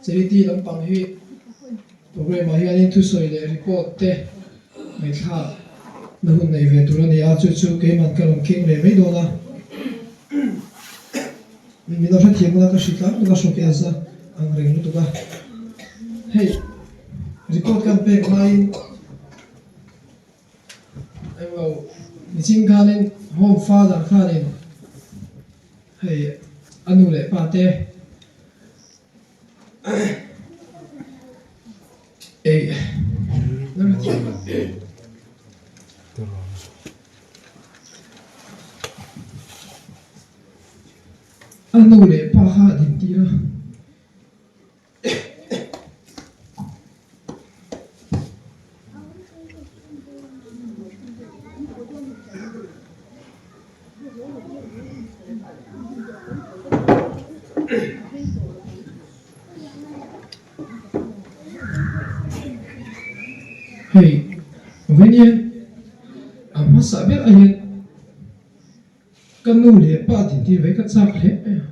Charity lampang hi programme ah hianin thusawi leh report te ngaihthlak na hun nei ve tur a ni a, chu chu keiman ka rawn keng leh mai dawn a. Min lo hrethiam ula ka hri tlang tuk a hrawk i a za ang reng lutuk a. Hei report kan pek laiin Englo nichin khanin home father khanin hei a nu leh pa te ei a nu leh pa kha a dintir a. Hei vawiin a hmasa ber ah hian ka nu leh pa dintir ve ka chak hle mai a.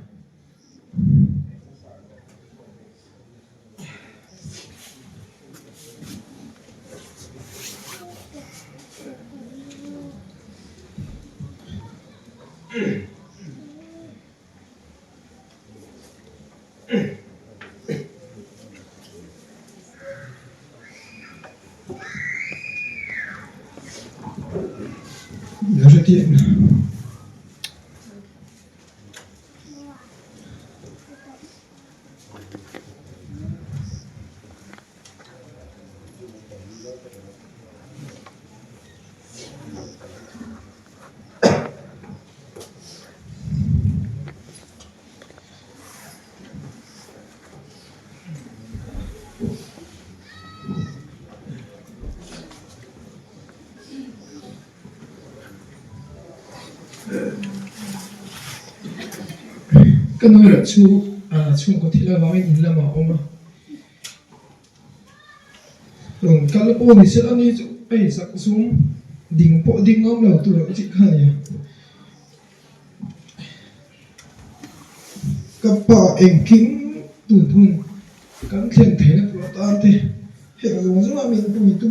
Ka nu erawh chu chhungkaw thil avangin in lamah a awm a, rawn kal pawh ni sela ni chu a insak zum ding pawh ding ngam lo tur ang chi kha a ni a. Ka pa engkim tun hun kan thlen theihna tur atan te heng zawng zawng a min puitu.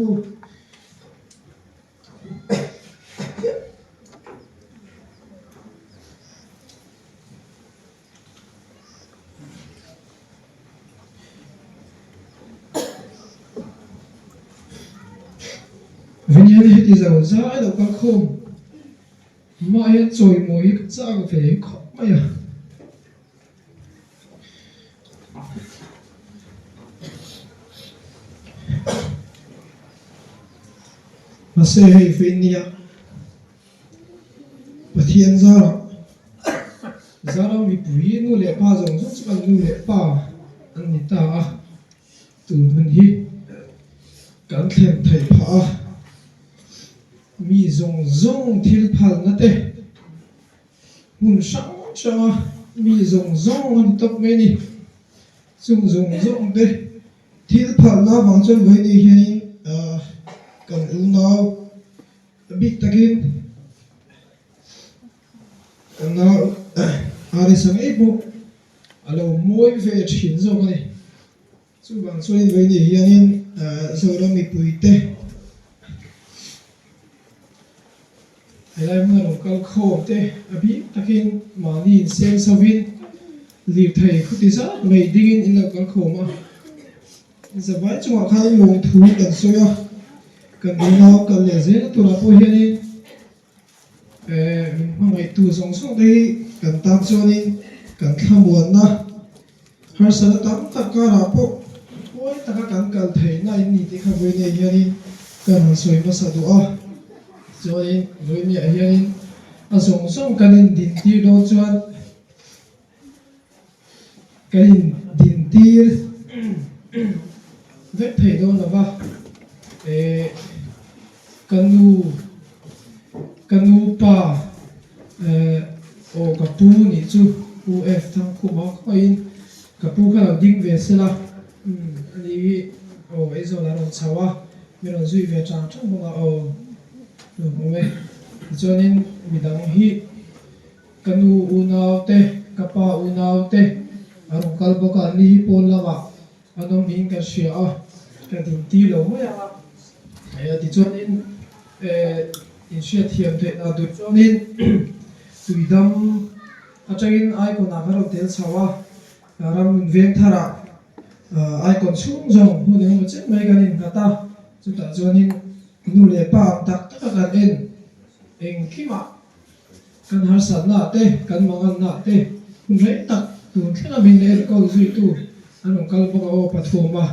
Vinian heti zo zai lo kal khawm hmaah hian chawimawi hi ka chak ve khawp mai a. Mahse hei Viniah Pathian zarah zara mipui nu leh pa zawng zawng chu kan nu leh pa an ni ta a, tun hun hi kan thlen theih phah a, mi zawng zawng thil phalna te hmun hrang hranga mi zawng zawng an tawp mai a ni. Chung zawng zawng te thil phalna avang chuan vawiin hianin kan unau A bik takin ka nau Arisa ngei pawh a lo mawi ve thin zawk a ni. Chuvang chuanin vawiin hianin Zoram mipuite helai hmuna rawn kal khawm te a bik takin mahni inseng sovin lirthei khuti zat mai dingin in lo kal khawm a. Zavai chungah khan lawngthu kan sawi a, kan unau kal leh zel turah pawh hianin min hmangaihtu zawng zawng te hi kan tan chuanin kan thlamuanna harsatna tam tak karah pawh huai taka kan kal theihna in ni tih kha vawinia hianin kan han sawi hmasa duh a. Chuanin vawinia hianin a zawng zawng kan indintir dawn chuan Kan in dintir vek thei dawn lo va, eh ka nu ka nu pa eh aw ka pu nih chu U F Thangkhuma khawngaihin ka pu kha lo ding ve sela umm ani hi aw Aizawl ah rawn chho a mi rawn zui ve chang chang bawk a aw lawmawm e tichuanin midang hi. Ka nu unau te, ka pa unau te a rawn kal bawk a, ni hi pawn lamah An awm niin kan hria a, ka dintir lo mai a. Tichuanin inhriatthiam theih dan tur chuanin tuidam atangin icon ah kan rawn tel chho a, ram nun veng tharah icon chhung zawng hmun engemaw chen mai kan innghat a, chutah chuanin nu leh pa ang tak taka kan en engkimah Kan harsatna te, kan manganna te hun rei tak tun thlenga min enkawl zuitu an rawn kal bawk a aw Pathuma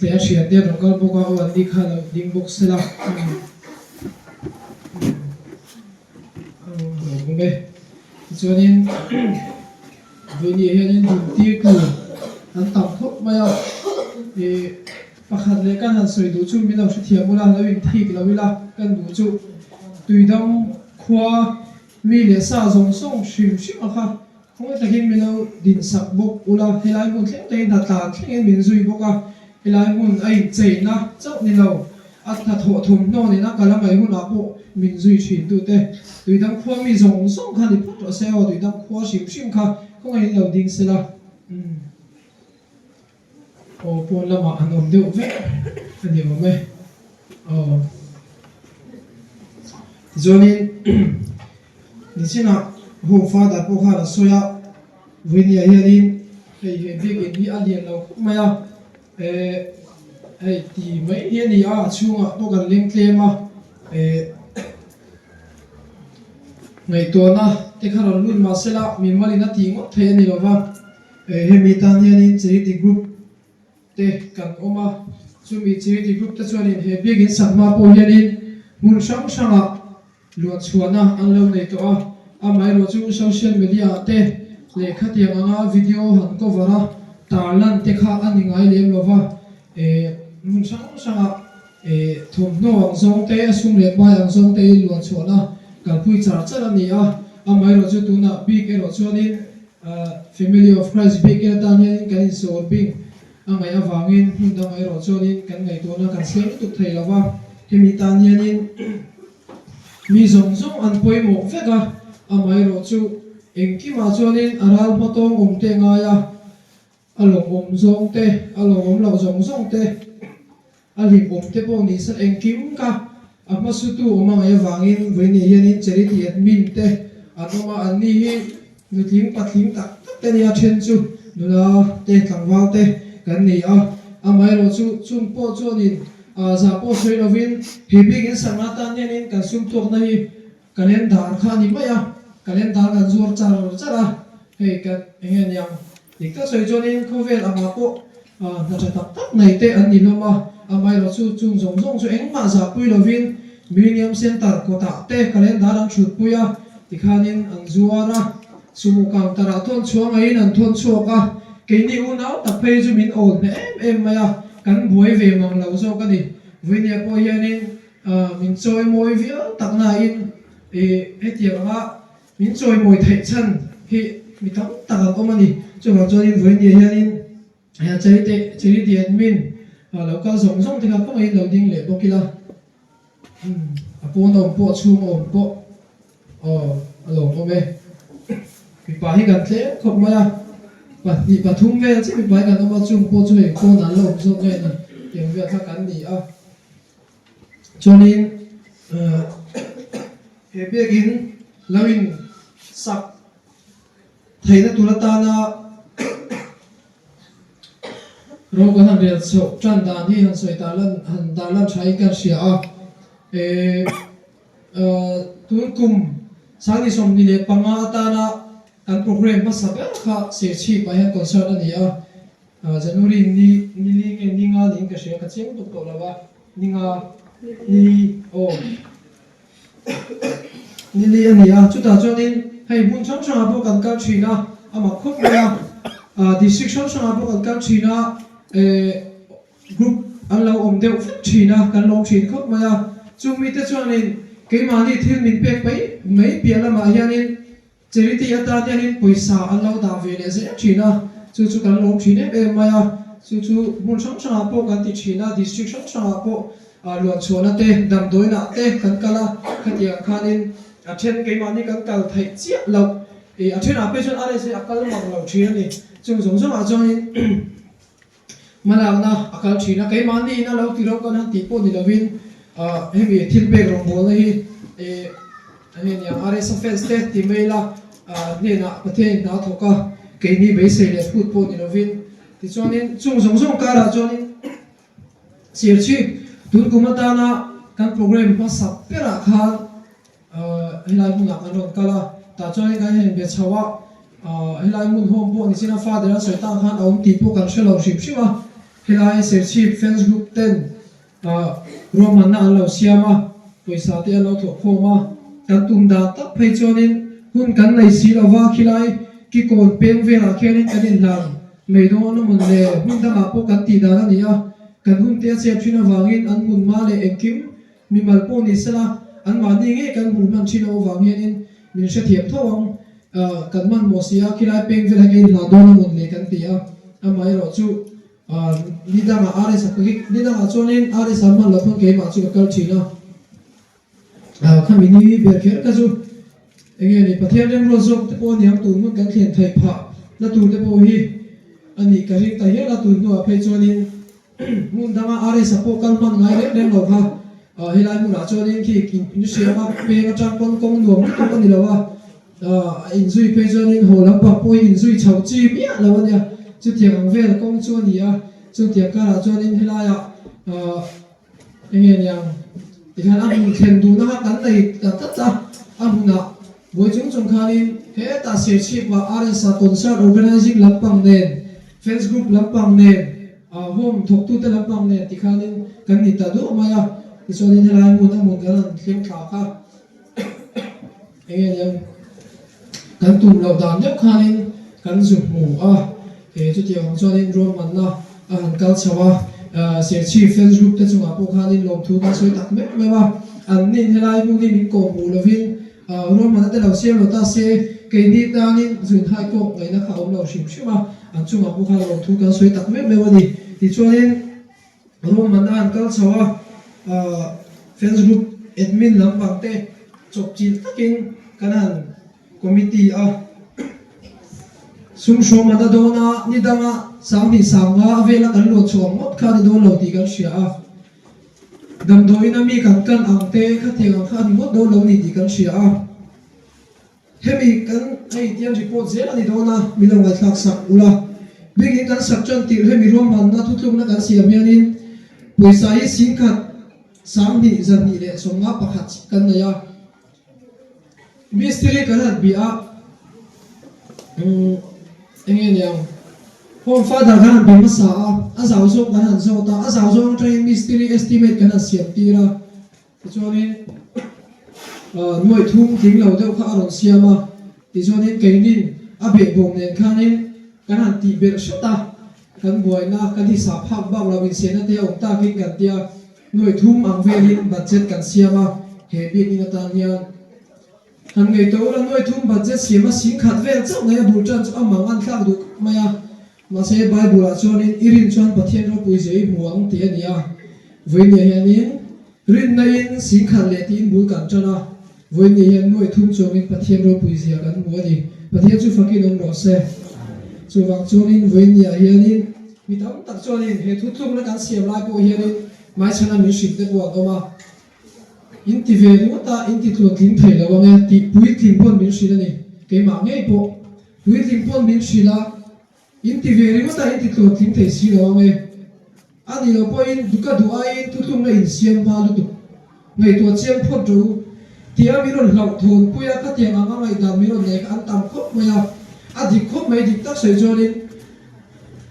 leh a thiante an rawn kal bawk a aw an ni kha lo ding bawk se la lo awm e. Tichuanin vawiin hianin dintirtu an tam khawp mai a, ih pakhat leh kan han sawi duh chu min lo hrethiam ula lo inthik lo ila kan duh chu tuidam Khua, mi leh sa zawng zawng hrim hrim a kha khawngaih takin min lo dinsak bawk ula, helai hmun thleng takin hnatlan thlengin min zui bawk a, helai hmun a incheina chauh ni lo, a hnathawh thawmhnaw nena kal a ngaih hunah pawh min zui thin tute. Tuidang khua mi zawng zawng kha ni phawt rawh se aw, tuidang khua hrim hrim kha khawngaihin lo ding sela. Umm. Aw pawn lamah an awm deuh vek a ni awm e. Aw. Tichuanin nichinah Home Father pawh khan a sawi a, Vawinia hianin hei he biakinn hi a lian lo khawp mai a, eh hei ti mai hi a ni a, a chhungah pawh kan leng tlem a, eh ngaihtuahna te kha rawn lut mahsela mimalin a tih ngawt theih a ni lova. Hemi tan hianin charity group te kan awm a, chumi charity group te chuanin he biakin sak hma pawh hianin hmun hrang hrangah luanchhuahna an lo nei tawh a, amaherawh chu social media ah te leh khatiang anga video han cover a tarlan te kha a ni ngai lem lova, hmun hrang hrangah thawmhnaw ang zawng te, a sum leh pai ang zawng te hi luanchhuahna kalpui char char a ni a, amaherawh chu tunah bik erawh chuanin Family of Christ bik en atan hianin kan insawr bing a ngaih avangin hmun dangah erawh chuanin kan ngaihtuahna kan siam lutuk thei lo va, hemi tan hianin mi zawng zawng an pawimawh vek a, amaherawh chu engkimah chuanin a ral hma tawng awm te ngai a, a lawmawm zawng te, a lawmawm loh zawng zawng te. A hlimawm te pawh ni se engkim ka a hmasutu awm a ngaih avangin vawiin hianin charity admin te an awm a, anni hi nutling patling tak tak te nia then chu nula te tlangval te kan ni a, amaherawh chu chung pawh chuanin zah pawh sawi lovin he biak in sakna atan hianin kan sum tuakna hi Calendar kha a ni mai a, calendar kan zuar char char a, hei kan eng nge niang dik tak sawi chuanin khawvel angah pawh hna tha tak tak nei te an ni hlawm a, amaherawh chu chung zawng zawng chu engmah zahpui lovin Millennium Centre kawtah te calendar an thutpui a, tikhanin an zuar a, sumo counter ah thawn chhuah ngeiin an thawn chhuak a, keini unau tak phei chu min awl hneh em em mai a, kan buai ve mang lo zawk a ni, vawinia pawh hianin Min chawimawi viau tak nain hetiang anga min chawimawi theih chhan hi mi tam tak an awm a ni. Chuvang chuanin vawinia hianin charity admin lo kal zawng zawng te kha kawngaihin lo ding leh bawk ila, a pawn a awm pawh a chhung a awm pawh aw a lawmawm e. Mipa hi kan tlem khawp mai a, pahnih pathum vel chiah mipa hi kan awm a, chung pawh chu hei pawn an la awm zawk nge ni tiang vel kha kan ni a. Chuanin he biakin lo in sak theihna tur atana ro kan han rel chhoh tan dan hi han sawi tar lan han tar lan thain kan hria a. Tun kum 2025 atana kan programme hmasa ber kha Serchhip ah hian concert a ni a. January ni ni li nge ni nga niin ka hria ka chiang tuk tawh lo a ni nga ni li aw ni li a ni a chutah chuanin hei hmun hrang hrangah pawh kan kal thin a a mak khawp mai a district hrang hrangah pawh kan kal thin a eh group an lo awm deuh vek thin a kan lawm thin khawp mai a chung mite chuanin keimahni thil min pek mai mai piah lamah hianin Charity atan hianin pawisa an lo dah ve leh zel thin a, chu chu kan lawm thin em em mai a, chu chu hmun hrang hrangah pawh kan ti thin a, district hrang hrangah pawh luanchhuahna te, damdawiinah te kan kal a, khatiang khanin a then keimahni kan kal theih chiah loh, ih a thenah phei chuan RSA a kal mang lo thin a ni, chung zawng zawngah chuanin. Hmalakna a kal thin a, keimahni in a lo ti ro kan han tih pawh ni lovin hemi thil pek rawngbawlna hi enge niang RSA fans te ti mai ila hnenah Pathian in hna a thawk a, keini beisei leh phut pawh ni lovin tichuanin chung zawng zawng karah chuanin Serchhip tun kum atana kan programme hmasa berah khan Helai hmunah kan rawn kal a, tah chuanin kan han inbe chho a, helai hmun home pawh nichina father a sawi tang khan a awm tih pawh kan hre lo hrim hrim a, helai Serchhip fans group ten ruahmanna an lo siam a, pawisa te an lo thawh khawm a, kan tum dan tak phei chuanin hun kan nei si lo va, khilai kikawn peng velah khianin kan inhlan mai dawn a mawn le, hmun dangah pawh kan tih dan a ni a, kan hun te a chep thin avangin an hmun hma leh engkim Mimal pawh ni sela, anmahni ngei kan hmuh hman thin loh avang hianin min hrethiam tho ang. Kan hmanhmawh si a, khilai peng vel hi ka inhlah dawn a mawn le kan ti a. Amaherawh chu ni dangah RS a ni dangah chuanin RS a hman loh pawn keimah chu ka kal thin a. Khami ni ber kher kha chu enge ni Pathian remruat zawk te pawh a niang tun hmun kan thlen theih phah na tur te pawh hi a nih ka ring ta hial a tun hnuah phei chuanin Hmun danga RS a pawh kal hman ngai reng reng lo kha helai hmunah chuanin khi in hriam a, peng atang pawn kawng nuam lutuk a ni lo a, a inzui phei chuanin haw lampang pawh hi inzui chho chi miah lo a nia, chutiang ang vel kawng chu a ni a, chutiang karah chuanin helaiah enge niang tikhian a hmun thlen duhna kha kan nei ta tlat a, a hmunah buai chung chung khanin hetah Serchhip-ah RS a concert organising lampang nen fans group lampang nen. Home thawktute lampang nen tikhanin kan ni ta duah mai a, tichuanin helai hmun a hmun kan han thleng thlak a, enge niang kan tum loh dan deuh khanin kan zu hmu a, chutiang ang chuanin ruahmanna a han kal chho a, Serchhip fans group te chungah pawh khanin lawmthu kan sawi tak meuh meuh a, an nin helai hmun hi min kawm hmuh lovin Ruahmanna te lo siam lo ta se, keini tanin zunhai kawk ngaihna kha a awm lo hrim hrim a, an chungah pawh khan lawmthu kan sawi tak meuh meuh a ni. Tichuanin ruahmanna an kal chho a, fans group admin lampang te chawpchilh takin kan han committee a, sum hrawmana dawna ni danga 2000 sanga a vela kan luah chhuah ngawt kha a ni dawn lo tih kan hria a. Damdawiin a mi kan kan ang te khatiang ang kha a ni ngawt dawn lo ni tih kan hria a. Hemi kan hei tian report zel a ni dawn a, min lo ngaihthlak sak ula. Bikin kan sak tan tirh hemi ruahmanna thutlukna kan siam hianin pawisa hi 10,000 20 251 kan nei a. Mistiri kan han bih a, eng nge niang, Home Father kan han bih hmasa a, a zau zawng kan han zawt a, a zau zawng atangin mistiri estimate kan han siam tir a, tichuanin nuaih thum tling lo deuh kha a rawn siam a, tichuanin keinin a behbawm nen khanin kan han tih belh hret a, kan buaina kan hisap hak bak lo insiahna te a awm takin kan tia. Nuaih thum ang velin budget kan siam a, he biakinn atan hian han ngaihtuah ula nuaih thum budget siam a 10,000 vel chauh nei a bul tan chu a mang an thlak duh khawp mai a. Mahse Bible ah chuanin i rin chuan Pathian ropui zia i hmu ang tih a ni a. Vawinia hianin rinna in 10,000 leh tiin bul kan tan a, vawinia hian nuaih thum chuangin Pathian ropui zia kan hmu a ni. Pathian chu fakin awm rawh se. Chuvang chuanin vawinia hianin Mi tam tak chuanin he thutlukna kan siam lai pawh hianin hmaichhana min hrilh te pawh an awm a, in ti ve ringawt a, in ti tluantling thei lo ang e tih puitling pawn min hrilh a ni. Keimah ngei pawh puitling pawn min hrilh a, in ti ve ringawt a, in ti tluantling thei si lo ang e. A nih loh pawhin ka duh aiin thutlukna in siam hma lutuk. Ngaihtuah chiang phawt rawh u. Tia min rawn hlauh thawn pui a, khatiang ang a ngaihdan min rawn nei kha an tam khawp mai a. A dik khawp mai dik tak sawi chuanin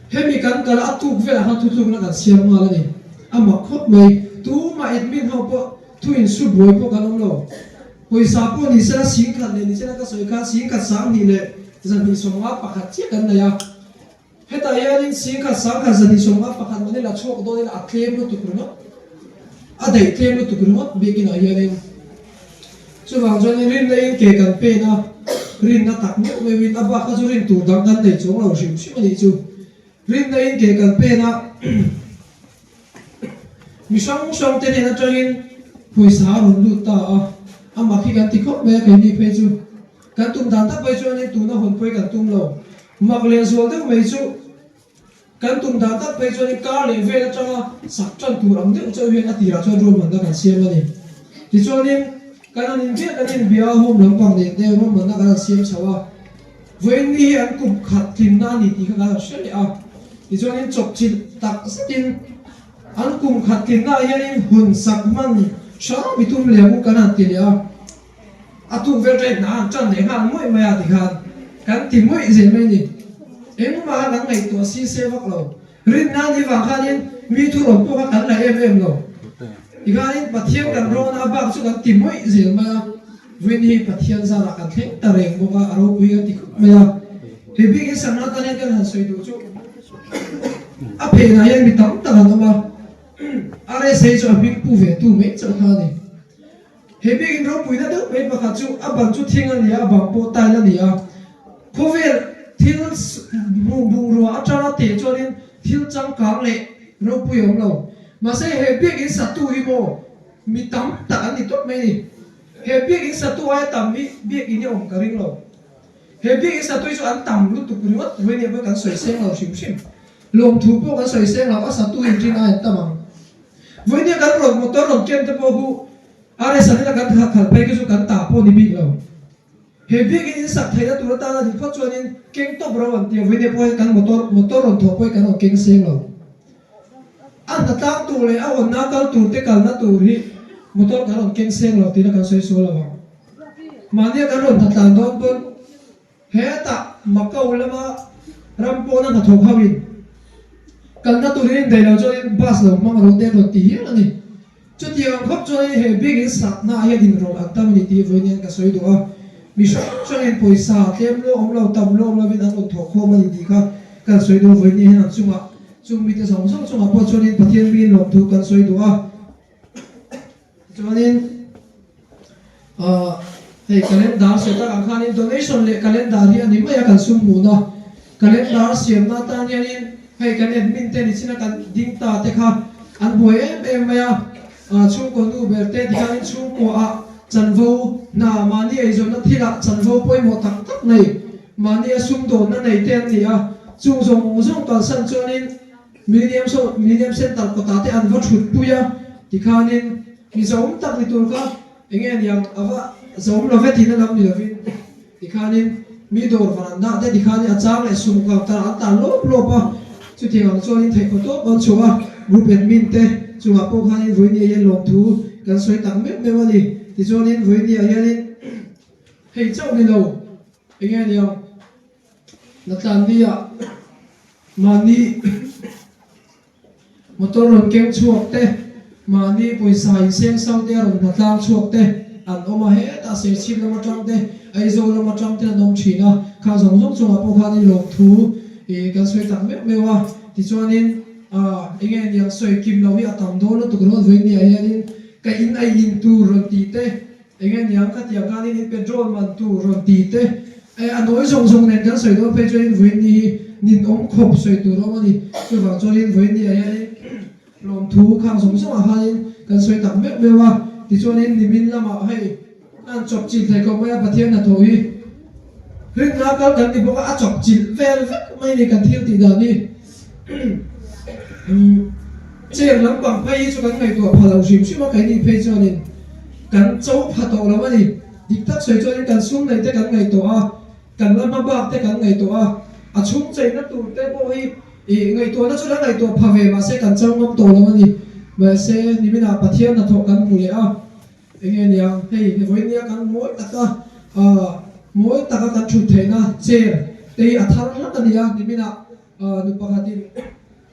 hemi kan kal a tuk velah khan thutlukna kan siam nghal a ni. A mak khawp mai. Tumah admin ho pawh thu insu buai pawh kan awm lo. Pawisa pawh ni sela 10,000 leh ni sela ka sawi khan 10,000 20 leh 251 chiah kan nei a. Hetah hianin 10,000 10,000 251 man ila chhuak dawn ila a tlem lutuk ringawt, a daih tlem lutuk ringawt biakinah hianin. Chuvang chuanin rinna in ke kan pen a, rinna tak meuh meuhin a bak kha chu rin tur dang kan nei chuang lo hrim hrim a nih chu. Rinna in ke kan pen a, mi hrang hrang te hnen atangin pawisa a rawn lut ta a, a mak hi kan ti khawp mai a keini phei chu. Kan tum dan tak mai chuanin tuna hawn pawi kan tum lo. Mak leh zual deuh mai chu. Kan tum dan tak phei chuanin kar leh vel atanga sak tan tur ang deuh chauh hian a tirah chuan ruahmanna kan siam a ni. Tichuanin kan han inbiak kan inbia a, home lampang nen te ruahmanna kan han siam chho a. Vawiin ni hi an kum khat tlinna a ni tih kha kan han hre leh a. Tichuanin chawpchilh tak zetin an kum khat tlinna ah hianin hun sak hman hram i tum leh ang u kan han ti leh a. A tuk vel ṭaih hna an ṭan leh nghal mawih mai a tikhan kan ti mawih zel mai a ni. Engmah kha kan ngaihtuah si se vak lo. Rinna ni vang khanin mi thurawn pawh kha kan la em em lo. Tikhanin Pathian kan rawna a bak chu kan ti mawih zel mai a. Vawiin hi Pathian zarah kan thleng ta reng bawk a, a ropui kan ti khawp mai a. He bik hi sakna atan hian kan han sawi duh chu a phenah hian mi tam tak an awm a. RSA chu a hming pu ve tu mai chauh kha a ni. He biakinn ropuina deuh mai pakhat chu a ban chu thing a ni a, a bang pawh tile a ni a. Khawvel thil hmuh bungrua atanga teh chuanin thil changkang leh ropui a awm lo. Mahse he biakinn satu hi maw mi tam tak an ni tawp mai a ni. He biakinn satu aia tam hi biakinn hi a awm ka ring lo. He biakinn satu hi chu an tam lutuk ringawt ruai nia pawh kan sawi seng lo hrim hrim. Lawmthu pawh kan sawi seng lo, a satu inrin ai an tam ang. Vawinia kan rawn motor rawn ken te pawh hu RS an ina kan khalh phei khi chu kan ta pawh ni bik lo. He biakin in sak theihna tur atana dik phawt chuanin keng tawp ro an ti a, vawinia pawh hian kan motor motor rawn thawh pawh hi kan rawn keng seng lo. A hnatlang tur leh a hawnna kal tur te kalna tur hi motor kan rawn keng seng lo tihna kan sawi sual lo ang. Mahnia kan rawn hnatlan dawn pawn Hetah Macau lama ram pawna hnathawk ho in kalna turin in daih lo chuanin bus lo hmang rawh te an rawn ti hial a ni. Chutiang ang khawp chuanin he biakinn sakna ah hian inrawlh an tam a ni tih vawiin hian ka sawi duh a. Mi hrang hrangin pawisa tlem lo awm lo tam lo awm lovin an rawn thawh khawm a ni tih kha kan sawi duh a, vawiin hian an chungah chung mite zawng zawng chungah pawh chuanin Pathian miin lawmthu kan sawi duh a. Chuanin ahh hei calendar sawi tak ang khanin donation leh calendar hi a ni mai a kan sum hmuhna. Calendar siamna atan hianin hei kan admin te nichina kan ding ta te kha an buai em em mai a. Ahh chhungkaw nu ber te tikhanin chhungkaw ah chanvo hna mahni eizawnna thilah chanvo pawimawh tak tak nei mahni a sumdawnna nei te an ni a. Chung zawng zawng kalsan chuanin Millennium saw Millennium Centre kawtah te an va thut pui a, tikhanin mi zahawm tak ni tur kha enge aniang a va zahawm lo ve tihna lam ni lovin tikhanin mi dawr van an dah te tikhanin a chang leh sum counter ah an tan lawp lawp a, chutiang ang chuanin theihkaw tawp an chhuah a, group admin te chungah pawh khanin vawinia hian lawmthu kan sawi tak meuh meuh a ni. Tichuanin vawinia hianin hei chauh ni lo enge aniang Natlannia mahni motor rawn keng chhuak te, mahni pawisa inseng sau te a rawn hnatlang chhuak te an awm a, hetah Serchhip lam atang te, Aizawl lam atang te an awm thin a, kha zawng zawng chungah pawh khanin lawmthu ih kan sawi tak meuh meuh a, tichuanin ah enge niang sawi kim loh hi a tam dawn lutuk ringawt vawinia hianin ka in a in tur rawn tih te, Enge niang ka tiang khanin in petrol man tur rawn ti te eh a nawi zawng zawng nen kan sawi dawn phei chuanin vawiin ni hi ninawm khawp sawi tur a awm a ni. Chuvang chuanin vawiin ni ah hianin lawmthu khang zawng zawng ah khanin kan sawi tak meuh meuh a. Tichuanin nimin lamah hei an chawp chilh thei khawp mai a Pathian hnathawh hi rinna kal kan ni bawk a, a chawp chilh vel vek mai a ni kan thil tih dan hi. Chair lampang phei hi chu kan ngaihtuah pha lo hrim hrim a, keini phei chuanin kan cho pha tawh lo a ni. Dik tak sawi chuanin kan sum neih te kan ngaihtuah a, kan la hma bak te kan ngaihtuah a, a chhung cheina tur te pawh hi ih ngaihtuahna chu la ngaihtuah pha ve mahse kan cho ngam tawh lo a ni. Mahse niminah Pathian hnathawh kan hmu leh a, enge niang hei vawinia kan mawi taka ah mawi taka kan thut theihna chair te hi a thar hlak a ni a, niminah ah nu pakhatin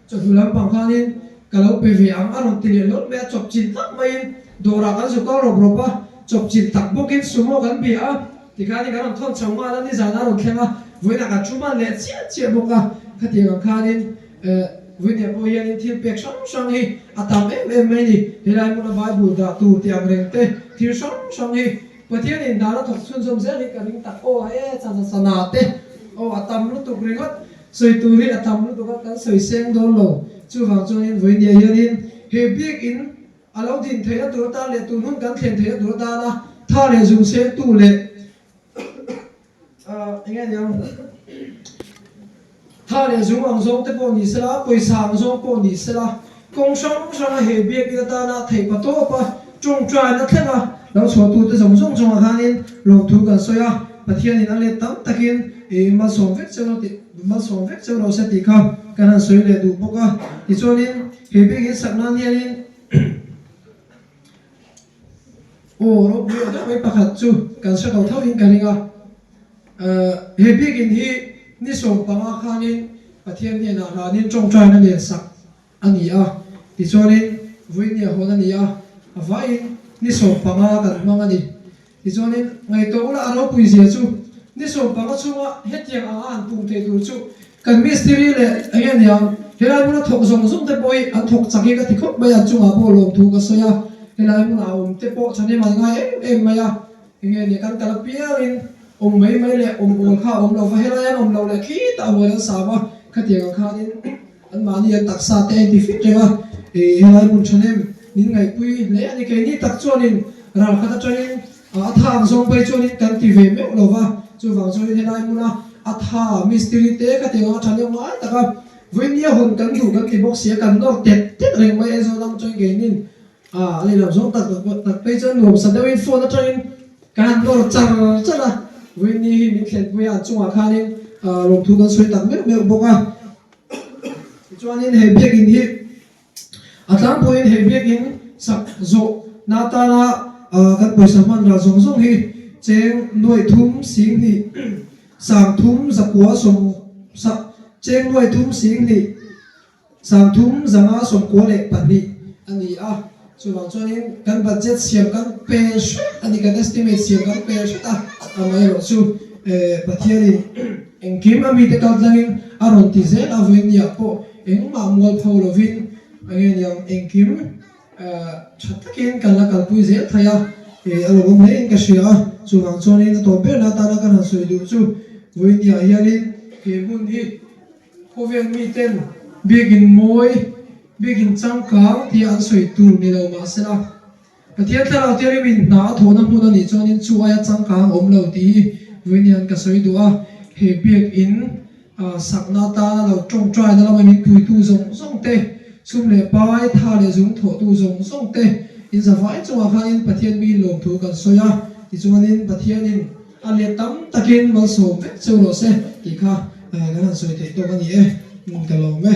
Chawhnu lampang khanin ka lo pe ve ang a rawn ti leh lawt mai a, chawpchilh tak maiin dawrah kan zu kal rawp rawp a, chawpchilh tak bawkin sumo kan bia a, tikhanin kan rawn thawn chho nghal a, nizan a rawn thleng a, vawiinah kan thu hman leh chiah chiah bawk a, khatiang ang khanin eh vawiinah pawh hianin thil pek hrang hrang hi a tam em em mai a ni, helai hmuna Bible dah tur tih ang reng te thil hrang hrang hi Pathianin dan a thawk chhunzawm zel hi ka ring tak aw he cha cha sana te aw a tam lutuk ringawt. Sawi tur hi a tam lutuk a, kan sawi seng dawn lo. Chuvang chuanin vawinia hianin he biakinn a lo din theihna tur atan leh tun hun kan thlen theihna tur atana tha leh zung sengtu leh eng nge niang tha. Tha leh zung ang zawng te pawh ni sela, pawisa ang zawng pawh ni sela, kawng hrang hranga he biakinn atana theih pa tawpa tawngtaina thlenga lo chhuahtute zawng zawng chungah khanin lawmthu kan sawi a, Pathianin a let tam takin i malsawm vek cheu tih malsawm vek cheu rawh se tih kha kan han sawi leh duh bawk a. Tichuanin he biakinn sak nan hianin aw ropui aw deuh mai pakhat chu kan hre tawh tho in ka ring a. He biakinn hi ni 15 khanin Pathian hnenah hlanin tawngtaina nen sak a ni a, tichuanin vawinia hawn a ni a, a vaiin ni 15 kan hmang a ni. Tichuanin ngaihtuah ula a ropui zia chu ni 15 chhunga hetiang anga han pung thei tur chu kan mistiri leh eng nge niang helai hmuna thawk zawng zawng te pawh hi an thawk chak hi ka ti khawp mai a, an chungah pawh lawmthu ka sawi a, helai hmunah a awm te pawh thahnem an ngai em em mai a. Enge nia kan kal apiangin awm mai mai leh awm awl kha a awm lo va, helai an awm lo leh khitah huan an sam a, khatiang ang khanin anmahni an taksa te a inti fit reng a, ih helai hmun thahnem min ngaihpui hle a ni. Keini tak chuanin ral khat atangin a tha ang zawng phei chuanin kan ti ve meuh lo va, chuvang chuanin helai hmuna a tha mistiri te khatiang anga thahnem ngai taka vawinia hawn kan duh kan ti bawk si a, kan nawr tet tet reng mai Aizawl lam atangin keinin A lehlam zawng tak tak phei chuan nuamsa deuhin phone atangin ka han nawr char char a, Winnie hi min thlenpui a, an chungah khanin lawmthu kan sawi tak meuh meuh bawk a. Tichuanin he biakinn hi a tlangpuiin he biakinn sak zawh na atana kan pawisa hman ral zawng zawng hi cheng nuaih thum 2000 30 9 sawm cheng nuaih thum 20 30 592 a ni a, chuvang chuanin kan budget siam kan pel hret a ni, kan estimate siam kan pel hret a, amaherawh chu Pathianin engkim a mite kal tlangin a rawn ti zel a, vawinia pawh engmah mualpho lovin enge niang engkim tha takin kan la kalpui zel thei a, a lawmawm hlein ka hria a, chuvang chuanin a tawp berna atana kan han sawi duh chu vawinia hianin he hmun hi Khawvel miten biakin mawi, biakin changkang tia an sawi tur ni lo mah sela, Pathian thlarau thianghlimin hna a thawhna hmun a nih chuanin chu aia changkang a awm lo tih hi vawiin hian ka sawi duh a. He biakin sakna atana lo tawngtaina lama min puitu zawng zawng te, sum leh pai, tha leh zung thawhtu zawng zawng te inzavai chungah khanin Pathian mi lawmthu kan sawi a, tichuanin Pathianin A let tam takin malsawm vek cheu rawh se tih kha kan han sawi theih tawk a ni e, ka lawm e.